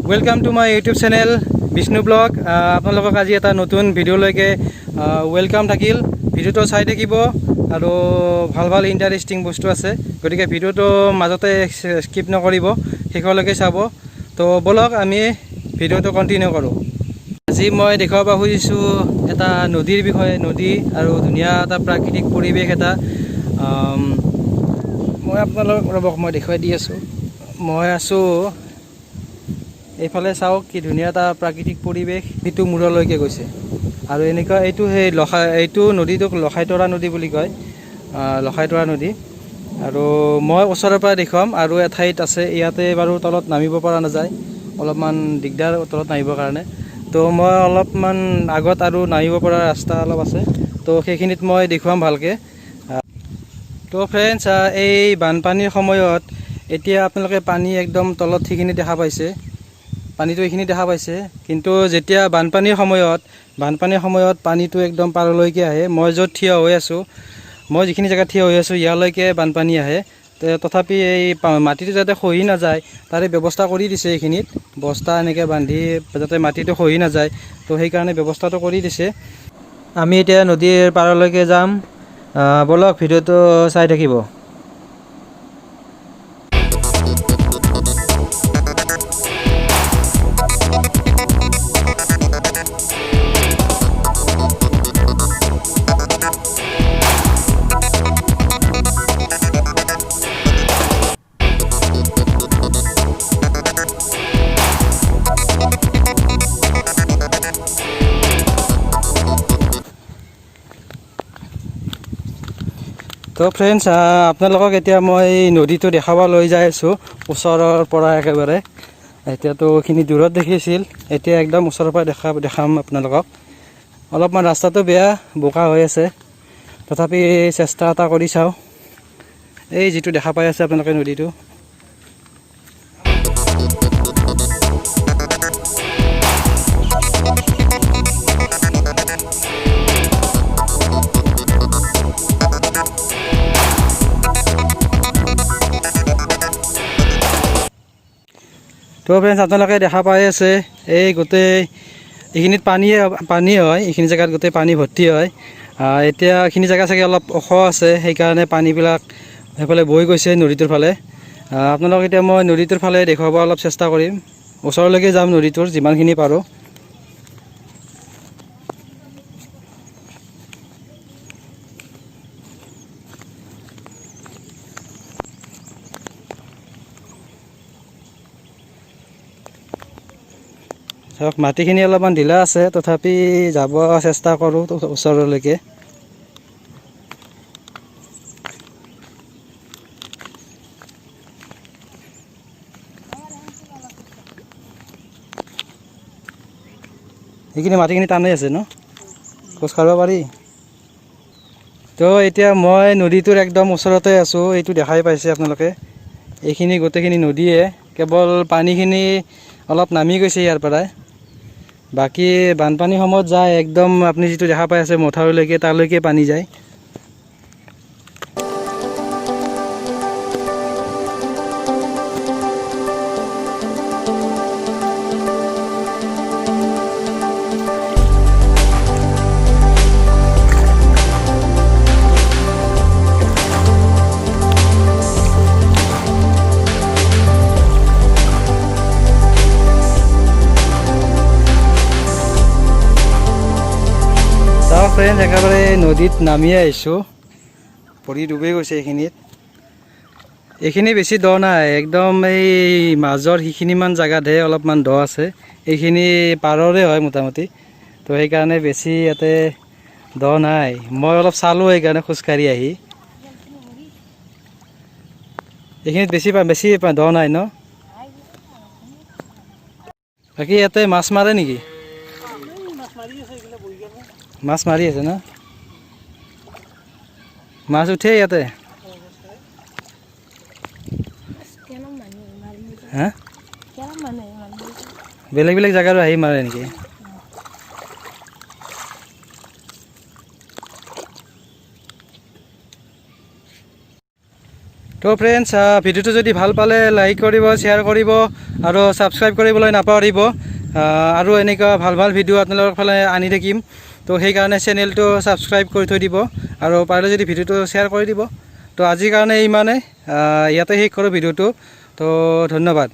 Welcome to my YouTube channel Bishnu blog. আপোনালোকক আজি এটা নতুন ভিডিঅ'লৈকে welcome থাকিল। ভিডিঅ'টো চাই থাকিব আৰু ভাল ভাল ইণ্টাৰেষ্টিং বস্তু আছে, গতিকে ভিডিঅ'টো মাজতে স্কিপ নকৰিব, শেষলৈকে চাব। তো ব'লক, আমি ভিডিঅ'টো কণ্টিনিউ কৰোঁ। আজি মই দেখুৱাব খুজিছোঁ এটা নদীৰ বিষয়ে, নদী আৰু ধুনীয়া এটা প্ৰাকৃতিক পৰিৱেশ এটা। মই আপোনালোক, ৰ'বক, মই দেখুৱাই দি আছোঁ। মই আছোঁ এইফালে, চাওক কি ধুনীয়া এটা প্ৰাকৃতিক পৰিৱেশ। সিটো মূৰলৈকে গৈছে আৰু এনেকুৱা এইটো সেই লখাই, এইটো নদীটোক লখাইতৰা নদী বুলি কয়, লখাইতৰা নদী। আৰু মই ওচৰৰ পৰা দেখুৱাম। আৰু এঠাইত আছে ইয়াতে বাৰু তলত নামিব পৰা নাযায়, অলপমান দিগদাৰ তলত নামিবৰ কাৰণে। তো মই অলপমান আগত আৰু নামিব পৰা ৰাস্তা অলপ আছে, তো সেইখিনিত মই দেখুৱাম ভালকৈ। তো ফ্ৰেণ্ডছ, এই বানপানীৰ সময়ত এতিয়া আপোনালোকে পানী একদম তলত সেইখিনি দেখা পাইছে, পানীটো এইখিনি দেখা পাইছে। কিন্তু যেতিয়া বানপানীৰ সময়ত পানীটো একদম পাৰলৈকে আহে। মই য'ত থিয় হৈ আছোঁ, মই যিখিনি জেগাত থিয় হৈ আছোঁ, ইয়ালৈকে বানপানী আহে। তথাপি এই মাটিটো যাতে খহি নাযায়, তাৰে ব্যৱস্থা কৰি দিছে। এইখিনিত বস্তা এনেকৈ বান্ধি যাতে মাটিটো খহি নাযায়, তো সেইকাৰণে ব্যৱস্থাটো কৰি দিছে। আমি এতিয়া নদীৰ পাৰলৈকে যাম। ব'লক, ভিডিঅ'টো চাই থাকিব। তো ফ্ৰেণ্ডছ, আপোনালোকক এতিয়া মই নদীটো দেখাব লৈ যাই আছোঁ ওচৰৰ পৰা একেবাৰে। এতিয়াতো এইখিনি দূৰত দেখিছিল, এতিয়া একদম ওচৰৰ পৰা দেখাম আপোনালোকক। অলপমান ৰাস্তাটো বেয়া, বোকা হৈ আছে, তথাপি চেষ্টা এটা কৰি চাওঁ। এই যিটো দেখা পাই আছে আপোনালোকে নদীটো। তো ফ্ৰেণ্ডছ, আপোনালোকে দেখা পাই আছে, এই গোটেই এইখিনিত পানীয়ে পানী হয়। এইখিনি জেগাত গোটেই পানী ভৰ্তি হয়। এতিয়া এইখিনি জেগা চাগে অলপ ওখ আছে, সেইকাৰণে পানীবিলাক সেইফালে বৈ গৈছে নদীটোৰ ফালে। আপোনালোকক এতিয়া মই নদীটোৰ ফালে দেখুৱাব অলপ চেষ্টা কৰিম। ওচৰলৈকে যাম নদীটোৰ যিমানখিনি পাৰোঁ। চাওক, মাটিখিনি অলপমান ঢিলা আছে, তথাপি যাব চেষ্টা কৰোঁ ওচৰলৈকে। সেইখিনি মাটিখিনি টানেই আছে ন, খোজ কাঢ়িব পাৰি। তো এতিয়া মই নদীটোৰ একদম ওচৰতে আছোঁ। এইটো দেখাই পাইছে আপোনালোকে, এইখিনি গোটেইখিনি নদীয়ে। কেৱল পানীখিনি অলপ নামি গৈছে ইয়াৰ পৰাই। বাকী বানপানীৰ সময়ত যায় একদম, আপুনি যিটো দেখা পাই আছে মথাউৰিলৈকে, তালৈকে পানী যায়। চাওক ফ্ৰেণ্ডছ, একেবাৰে নদীত নামি আহিছোঁ। ভৰি ডুবি গৈছে এইখিনিত। এইখিনি বেছি দ নাই, একদম এই মাজৰ সেইখিনিমান জেগাতহে অলপমান দ আছে। এইখিনি পাৰৰে হয় মোটামুটি, তো সেইকাৰণে বেছি ইয়াতে দ নাই। মই অলপ চালোঁ, সেইকাৰণে খোজকাঢ়ি আহি। এইখিনিত বেছি দ নাই ন? বাকী ইয়াতে মাছ মাৰে নেকি? মাছ মাৰি আছে ন? মাছ উঠে ইয়াতে? হা, বেলেগ বেলেগ জেগাৰো আহি মাৰে নেকি? তো ফ্ৰেণ্ডছ, ভিডিঅ'টো যদি ভাল পালে লাইক কৰিব, শ্বেয়াৰ কৰিব আৰু ছাবস্ক্ৰাইব কৰিবলৈ নাপাহৰিব। আৰু এনেকুৱা ভাল ভাল ভিডিঅ' আপোনালোকৰ ফালে আনি থাকিম। তো সেইকাৰণে চেনেলটো ছাবস্ক্ৰাইব কৰি থৈ দিব আৰু পাৰিলে যদি ভিডিঅ'টো শ্বেয়াৰ কৰি দিব। তো আজিৰ কাৰণে ইমানেই, ইয়াতে শেষ কৰোঁ ভিডিঅ'টো। তো ধন্যবাদ।